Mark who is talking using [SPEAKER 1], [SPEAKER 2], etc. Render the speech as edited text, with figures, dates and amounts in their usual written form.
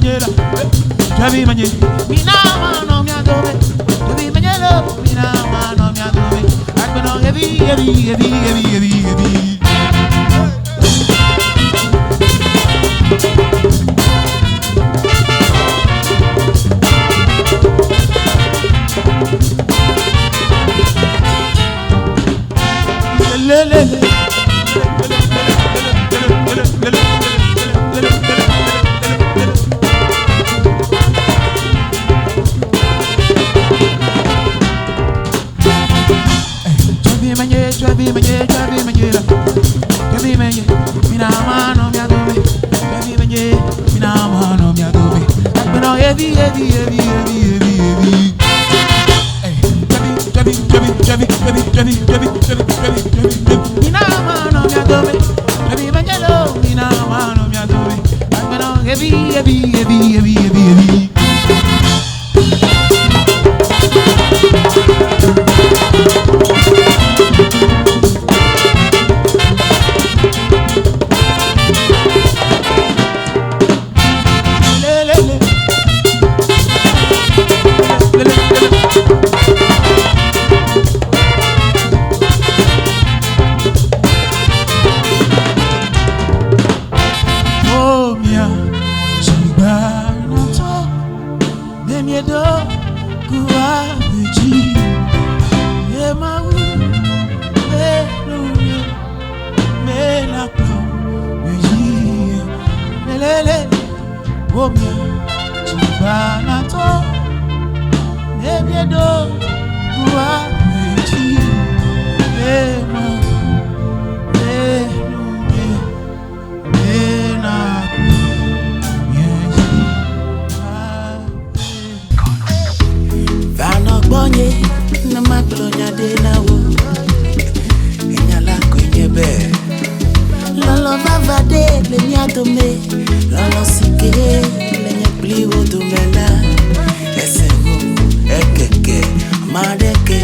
[SPEAKER 1] menyela, Javi menye, mina mano mia dome, Javi menyelo, mina mano mia dome, Agbeno heavy, heavy, heavy, heavy, heavy, heavy. Le le le. Javi menye, Javi menye, Javi menyela, Javi menye, mina mano mia dome, Javi menye, mina mano mia dome, Agbeno heavy, heavy, heavy, heavy, heavy, heavy. Hey, Javi, Javi, Javi, Javi, Javi, Javi, Javi, Javi, Javi, Javi. Mina mano mia dome, Javi menyelo, mina mano mia dome, Agbeno heavy, heavy, heavy, heavy, heavy, heavy. Le le le. Le le le. Omia, Chibanato, Nemiedo, Kuabeji, Emawu, Menuye, Menaklo, Meji, Lelele, Omia, Chibanato, Nemiedo, Kuabeji, Emawu, Menuye, Menaklo, Meji,
[SPEAKER 2] Vanɔ gbɔnye ne magblɔ nya ɖe na wò. Enya la koe nye be lɔlɔ̃ vava ɖe le mía dome. Lɔlɔ̃ si ke le nye kpli wò dome la, ese ŋu ekeke, ame aɖeke